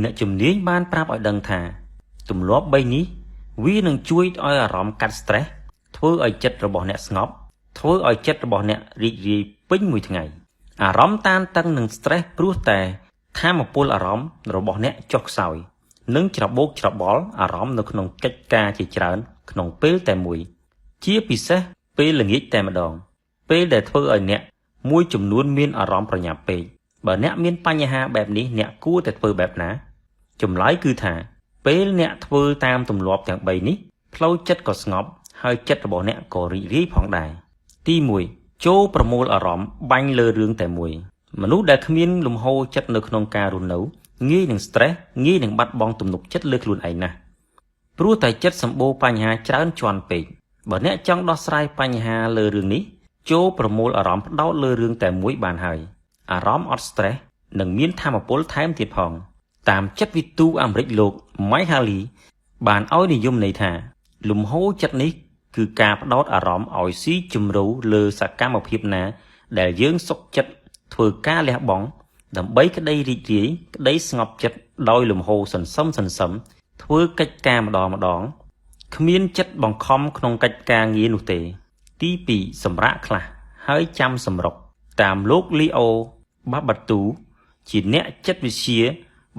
អ្នកជំនាញបានប្រាប់ឲ្យដឹងថាទម្លាប់3នេះវានឹងជួយឲ្យអារម្មណ៍កាត់ stress ធ្វើឲ្យចិត្តរបស់អ្នកស្ងប់ធ្វើឲ្យចិត្តរបស់អ្នករីករាយពេញមួយថ្ងៃអារម្មណ៍តានតឹងនិង stress ព្រោះតែថាមពលអារម្មណ៍របស់អ្នកចុះខ្សោយនិងច្របូកច្របល់អារម្មណ៍នៅក្នុងកិច្ចការជាច្រើនក្នុងពេលតែមួយ ជាពិសេសពេលល្ងាចតែម្ដង ពេលដែលធ្វើឲ្យអ្នកមួយចំនួនមានអារម្មណ៍ប្រញាប់ពេកបើអ្នកមានបញ្ហាបែបនេះអ្នកគួរតែធ្វើបែបណាចម្លើយគឺថា ពេលអ្នកធ្វើតាមទម្លាប់ទាំង3នេះផ្លូវចិត្តក៏ស្ងប់ហើយចិត្តរបស់អ្នកក៏រីករាយផងដែរទី1ចូលប្រមូលអារម្មណ៍បាញ់លើរឿងតែមួយមនុស្សដែលគ្មានលំហូរចិត្តនៅក្នុងការរស់នៅងាយនឹង stress ងាយនឹងបាត់បង់ទំនុកចិត្តលើខ្លួនឯងណាស់ព្រោះតែចិត្តសម្បូរបញ្ហាច្រើនជាន់ពេកបើអ្នកចង់ដោះស្រាយបញ្ហាលើរឿងនេះចូលប្រមូលអារម្មណ៍ផ្ដោតលើរឿងតែមួយបានហើយអារម្មណ៍អត់ stress និងមានថាមពលថែមទៀតផងតាមចិត្តវិទូអាមេរិកលោក Mike Haley បានឲ្យនិយមន័យថា លំហូរចិត្តនេះគឺការផ្ដោតអារម្មណ៍ឲ្យស៊ីជម្រៅលើសកម្មភាពណា ដែលយើងសុខចិត្តធ្វើការលះបង់ដើម្បីក្តីរីករាយក្តីស្ងប់ចិត្តដោយលំហូរសន្សឹមសន្សឹមធ្វើកិច្ចការម្ដងម្ដងគ្មានចិត្តបង្ខំក្នុងកិច្ចការងារនោះទេ ទី2សម្រាកខ្លះហើយចាំសម្រុកតាមលោកលីអូបាបាទូជាអ្នកចិត្តវិទ្យា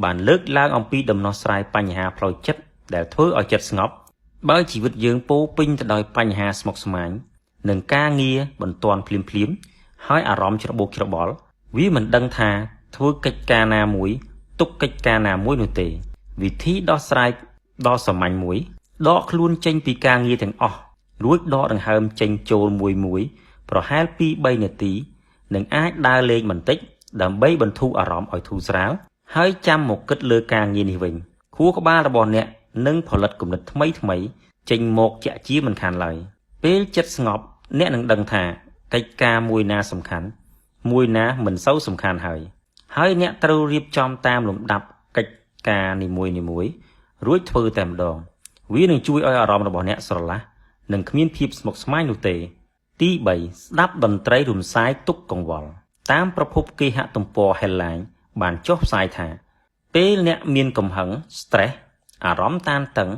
បានលើកឡើងអំពីដំណោះស្រាយបញ្ហាផ្លូវចិត្តដែលធ្វើឲ្យចិត្តស្ងប់បើជីវិតយើងពោពេញទៅដោយបញ្ហាស្មុគស្មាញនិងការងារបន្ទាន់ភ្លាមភ្លាមហើយអារម្មណ៍ច្របូកច្របល់វាមិនដឹងថាធ្វើកិច្ចការណាមួយទុកកិច្ចការណាមួយនោះទេវិធីដោះស្រាយដ៏សាមញ្ញមួយដកខ្លួនចេញពីការងារទាំងអស់រួចដកដង្ហើមចេញចូលមួយមួយប្រហែល2-3នាទីនិងអាចដើរលេងបន្តិចដើម្បីបន្ធូរអារម្មណ៍ឲ្យធូរស្រាលហើយចាំមកគិតលើការងារនេះវិញខួរក្បាលរបស់អ្នកនឹងផលិតគំនិតថ្មីថ្មីចេញមកជាក់ជាមិនខានឡើយពេលចិត្តស្ងប់អ្នកនឹងដឹងថាកិច្ចការមួយណាសំខាន់មួយណាមិនសូវសំខាន់ហើយហើយអ្នកត្រូវរៀបចំតាមលំដាប់កិច្ចការនីមួយនីមួយរួចធ្វើតែម្ដងវានឹងជួយឲ្យអារម្មណ៍របស់អ្នកស្រឡះនិងគ្មានភាពស្មុគស្មាញនោះទេ ទី3ស្ដាប់តន្ត្រីរំសាយទុក្ខកង្វល់តាមប្រភពគេហទំព័រ Headline បានចុះផ្សាយថា ពេលអ្នកមានកំហឹង stress អារម្មណ៍តានតឹង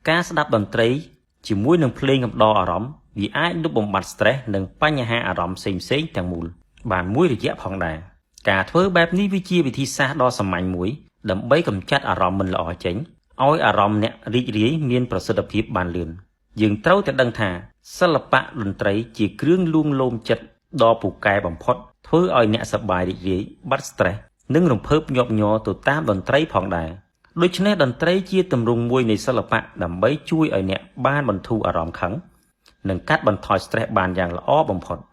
ការស្ដាប់តន្ត្រីជាមួយនឹងភ្លេងកំដរអារម្មណ៍វាអាចលុបបំបាត់ stress និងបញ្ហាអារម្មណ៍ផ្សេងៗទាំងមូលបានមួយរយៈផងដែរការធ្វើបែបនេះវាជាវិធីសាស្ត្រដ៏សាមញ្ញមួយដើម្បីកម្ចាត់អារម្មណ៍មិនល្អចេញឲ្យអារម្មណ៍អ្នករីករាយមានប្រសិទ្ធភាពបានលឿនយើងត្រូវតែដឹងថាសិល្បៈតន្ត្រីជាគ្រឿងលួងលោមចិត្តដ៏ពូកែបំផុតធ្វើឲ្យអ្នកសប្បាយរីករាយបាត់ stress និងរំភើបញាប់ញ័រទៅតាមតន្ត្រីផងដែរដូច្នេះតន្ត្រីជាទម្រង់មួយនៃសិល្បៈដើម្បីជួយឲ្យអ្នកបានបន្ធូរអារម្មណ៍ខឹងនិងកាត់បន្ថយ stress បានយ៉ាងល្អបំផុត។